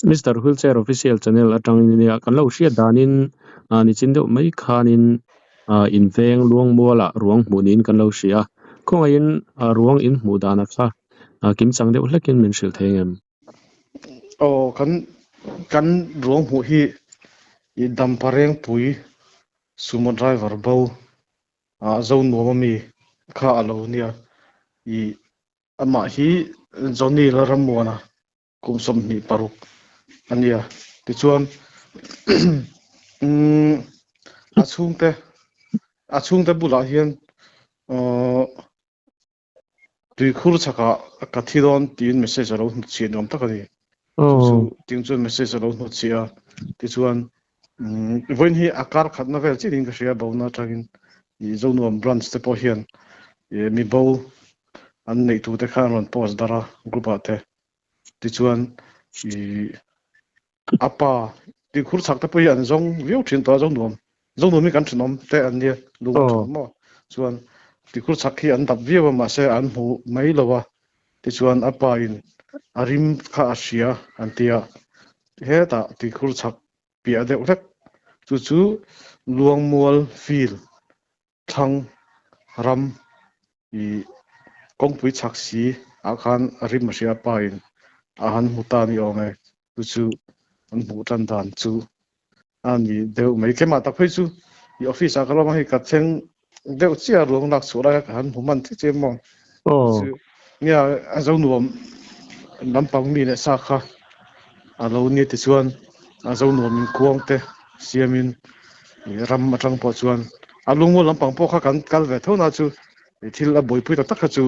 Mister Wheelchair Official Channel atangin nia kan lo hriat danin nichin deuh mai khanin inveng Luangmualah ruang hmuh niin kan lo hria a. Khawngaihin ruang in hmuh dana kha kimchang deuh hlekin min hrilh thei ngem? Aw kan kan ruang hmuh hi i Damparengpui Sumo driver bo Zonuam ami kha a lo nia. I amah hi Johnny Lalrammuana kum 26 a nia. Tichuan a chhungte a chhungte bulah hian tuikhur chhakah ka thi dawn tiin message a lo hnutchhiah nuam tak a ni. Chu chu ting chuan message a lo hnutchhiah a. Tichuan vawiin hi a kar khatna vel chiahin ka hria bona atangin Zonuam branch te pawh hian mi bo an neih tute kha an rawn post darh a group ah te. Tichuan a pa tuikhur chhak te pawh hi an zawng viau thin tawh a Zonuam Zonuam hi kan thenawm te an nia lung thenawm maw chuan tuikhur chhak hi an dap viau a mahse an hmu mai lo a tichuan a pa in a rim kha a hria an ti a hetah tuikhur chhak piah deuh hlek chu chu Luangmual field thlang ram i kawngpui chhak si ah khan a rim a hria pa in a han hmu ta ni awm e chu chu an hmuh tan dan chu a ni deuh mai. Keimah tak phei chu i office ah ka lawm a hei ka thleng deuh chiah ruang lak chhuah lai kha ka han hmu hman chiah chiah maw. Chu nia a zo nuam lampang mi leh sa kha a lo nia tichuan a zo nuam in kuang te siamin ram atang pawh chuan a lungmual lampang pawh kha kan kal ve tho na chu thil a buaipui tak tak kha chu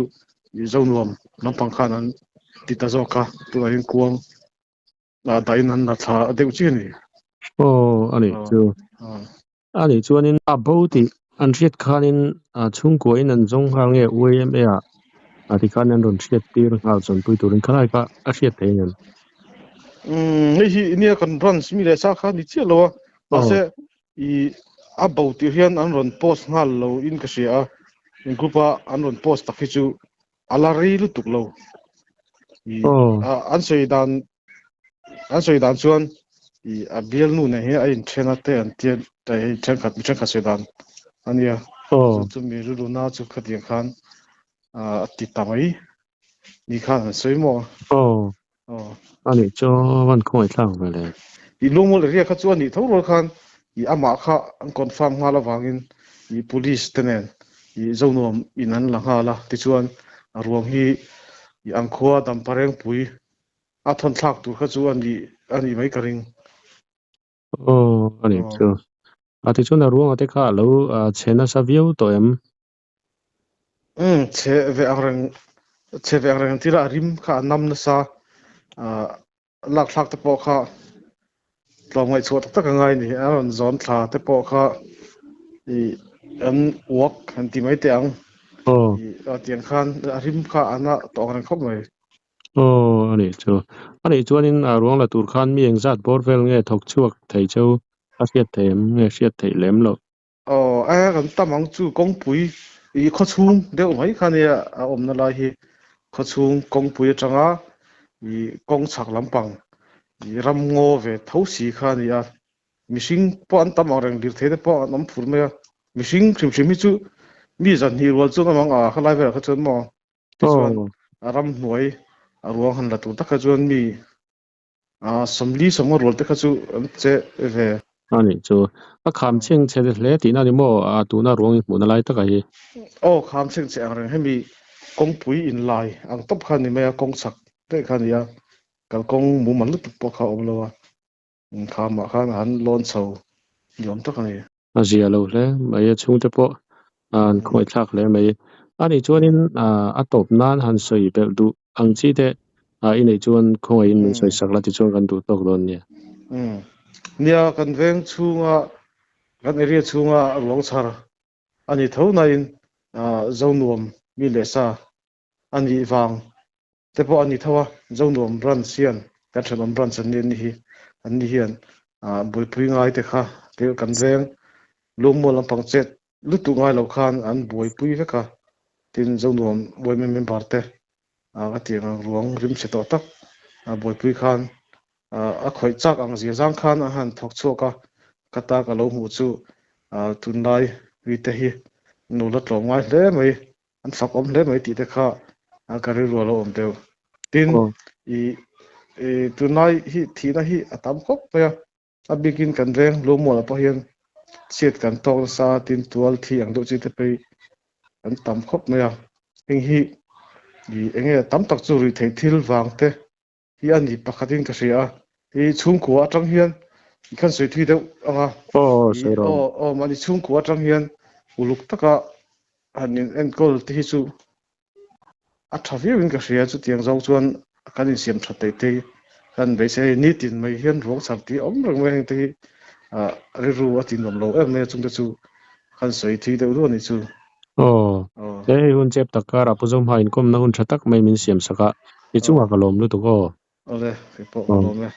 zo nuam lampang khan an ti ta zawk a tunah hian kuang dahin an la thla deuh chiah a ni. Aw a nih chu. A nih chuanin a bo tih an hriat khanin chhungkuain an zawng nghal nge YMA ah a tikhan an rawn hriat tir nghal chawnpui turin khalai kha a hriat thei ang em? Hei hi nia kan branch mi leh sa kha ni chiah lo a, mahse i a bo tih hian an rawn post nghal lo in ka hria a, in group a an rawn post tak hi chu a la rei lutuk lo. I an sawi dan an sawi dan chuan i a bialnu nen hian a inthen a te an tia hei thenkhat mi thenkhat sawi dan a nia. Chu chu mi rilru na chu khatiang khan a ti ta mai ni khan an sawi maw. A nih chu van khawngaih thlak ve le. I lungmual area kha chu a nih tho rual khan i amah kha an confirm nghal avangin i police te nen i Zonuam in an la nghal a, tichuan a ruang hi i an khua Damparengpui a thawn thlak tur kha chu a nih a nih mai ka ring. Aw a nih chu. A tichuan a ruanga te kha a lo chhe nasa viau tawh em? Umm chhe ve ang reng chhe ve ang reng an tira a rim kha a nam nasa lak thlak te pawh kha tlawmngaih chhuah tak tak a ngai a ni a rawn zawn thla te pawh kha ih an uak han ti mai teh ang ih a tiang khan a rim kha a na tawh ang reng khawp mai. Aw a nih chu. A nih chuanin a ruang la tur khan mi engzat bawr vel nge thawk chhuak thei cheu a hriat thei em nge hriat theih lem loh? Aw a kan tam ang chu kawngpui ih khawchhung deuh mai kha nia a awmna lai hi khawchhung kawngpui atanga ih kawng chhak lampang ih ram ngaw ve tho si kha a ni a, mihring pawh an tam ang reng lirthei te pawh an awm fur mai a, mihring hrim hrim hi chu mi 200 rual chuan awm ang a khalai velah kha chuan maw tichuan a ramhnuai a ruang han la tur tak kha chuan mi 40 sawmnga rual te kha chu an che ve. A nih chu. A kham chheng chhe hle tihna a ni maw? Tuna ruang i hmuhna lai takah hi. Aw, kham chheng chhe ang reng. Hemi kawngpui inlai ang tawp kha a ni mai a, kawng chak daih kha a ni a. Kalkawng mumal lutuk pawh kha a awm lo a. Khamah khan a han lawn chho ni awm tak a ni. A zia lo hle mai, a chhungte pawh an khawngaihthlak hle mai. A nih chuanin a tawp nan han sawi belh duh ang chi te i neih chuan khawngaihin min sawi sak la tichuan kan duh tawk dawn nia. Nia, kan veng chhunga, kan area chhunga ruang chhar a ni tho nain Zonuam mi leh sa a nih vang te pawh a ni tho a, Zonuam branch hian kan thenawm branch an ni an ni hi, an ni hian buaipui ngai te kha kan veng lungmual lampang chet lutuk ngai lo khan an buaipui vek a, tin Zonuam yma member te ka tih ang ruang rim chhe tawh tak buaipui khan. A khawih chak ang zia zang khan a han thawk chhuak a, ka ta ka lo hmuh chu tunlai mite hi nula tlawm ngai hle mai, an fak awm hle mai tih te kha ka rilru a lo awm deuh. Tin, i tunlai hi thihna hi a tam khawp mai a, a bikin kan veng Lungmualah pawh hian chhiat kan tawk nasa a, tin tual thi ang deuh chi te pawh hi an tam khawp mai a. Heng hi eng nge tam tak chu ruihtheih thil vang te hi a ni pakhatin ka hria a, i chhungkua atang hian i khan sawi thui deuh ang a, Aw, i sawi rawh. aw aw mahni chhungkua atang hian uluk taka han in enkawl te hi chu a tha viauin ka hria, chutiang zawng chuan kan insiam tha thei te kan beisei a ni, nitin mai hian ruang chhar tih a awm reng mai a, heng te hi ah rilru a ti nuam lo em mai a, chungte chu kan sawi thui deuh duah a nih chu. Aw, Aw. he hei hun chep tak karah Pu Zohma inkawmna hun tha tak mai min siam sak a, i chungah ka lawm lutuk aw. Awle, kei pawh ka lawm e.